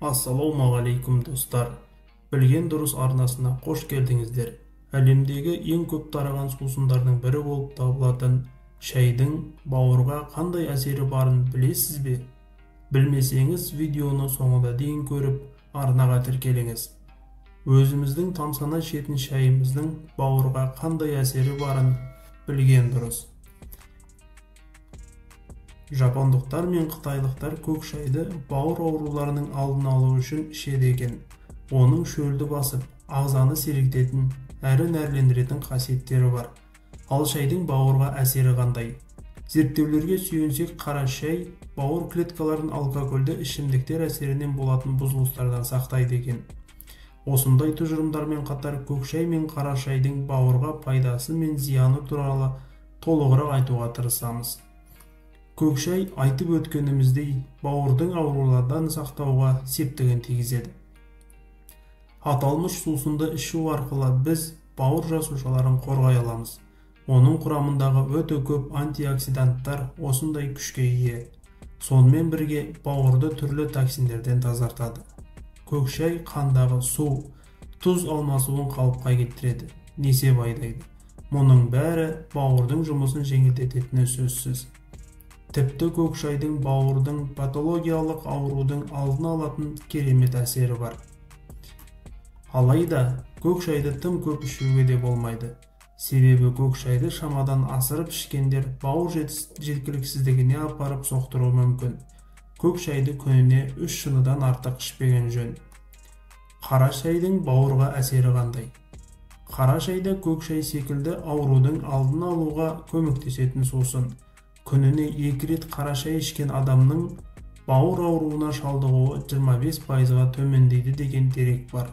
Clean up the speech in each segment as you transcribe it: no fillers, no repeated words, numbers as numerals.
Ассалаумағалейкум, достар! Білген дұрыс арнасына қош келдіңіздер. Әлемдегі ең көп тараған сусындардың бірі болып табылатын шайдың бауырға қандай әсері барын білесіз бе? Білмесеңіз, видеоны соңына дейін көріп, арнаға тіркеліңіз. Өзіміздің тамсана ішетін шайымыздың бауырға қандай әсері барын білген дұрыс. Жапондықтар мен қытайлықтар көк шайды бауыр ауруларының алдын алу үшін ішеді екен. Оның шөлді басып, ағзаны сергітетін, әрі нәрлендіретін қасиеттері бар. Ал шайдың бауырға әсері қандай? Зерттеулерге сүйенсек, қара шай бауыр клеткаларын алкогольді ішімдіктер әсерінен болатын бұзылыстардан сақтайды екен. Осындай тұжырымдармен қатар көк шай мен қара шайдың бауырға пайдасы мен зияны туралы толығырақ айтуға тырысамыз. Көк шай, айтып өткеніміздей, бауырдың аурулардан сақтауға септігін тигізеді. Аталмыш сусынды ішу арқылы біз бауыр жасушаларын қорғай аламыз. Оның құрамындағы өте көп антиоксиданттар осындай күшке ие. Сонымен бірге бауырды түрлі токсиндерден тазартады. Көк шай қандағы су, тұз алмасуын қалыпқа келтіреді, несеп айдайды. Мұның бәрі бауырдың жұмысын жеңілдететіні сөзсіз. Тіпті көк шайдың бауырдың патологиялық аурудың алдын алатын керемет әсері бар. Алайда көк шайды тым көп ішуге де болмайды. Себебі көк шайды шамадан асырып ішкендер бауыр жеткіліксіздігіне апарып соқтыруы мүмкін. Көк шайды күніне 3 шыныдан артық ішпеген жөн. Қара шайдың бауырға әсері қандай? Қара шайда көк шай секілді аурудың алдын алуға көмектесетін сусын. Күніне 2 рет қара шай ішкен адамның бауыр ауруына шалдығуы 25%-ға төмендейді деген дерек бар.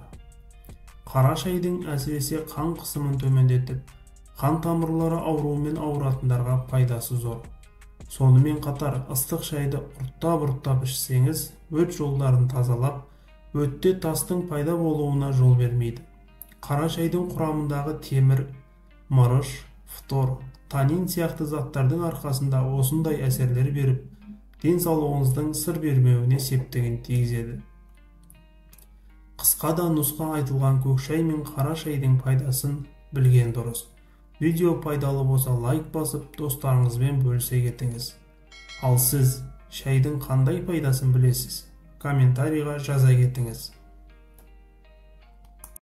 Қара шайдың әсіресе қан қысымын төмендетіп, қан тамырлары ауруымен ауыратындарға пайдасы зор. Сонымен қатар ыстық шайды ұрттап-ұрттап ішсеңіз, өт жолдарын тазалап, өтте тастың пайда болуына жол бермейді. Қара шайдың құрамындағы темір, мырыш, фтор, танин сияқты заттардың арқасында осындай әсерлер беріп, денсаулығыңыздың сыр бермеуіне септігін тигізеді. Қысқа да нұсқа айтылған көк шай мен қара шайдың пайдасын білген дұрыс. Видео пайдалы болса, лайк басып, достарыңызбен бөлісе кетіңіз. Ал сіз шайдың қандай пайдасын білесіз? Комментарийға жаза кетіңіз.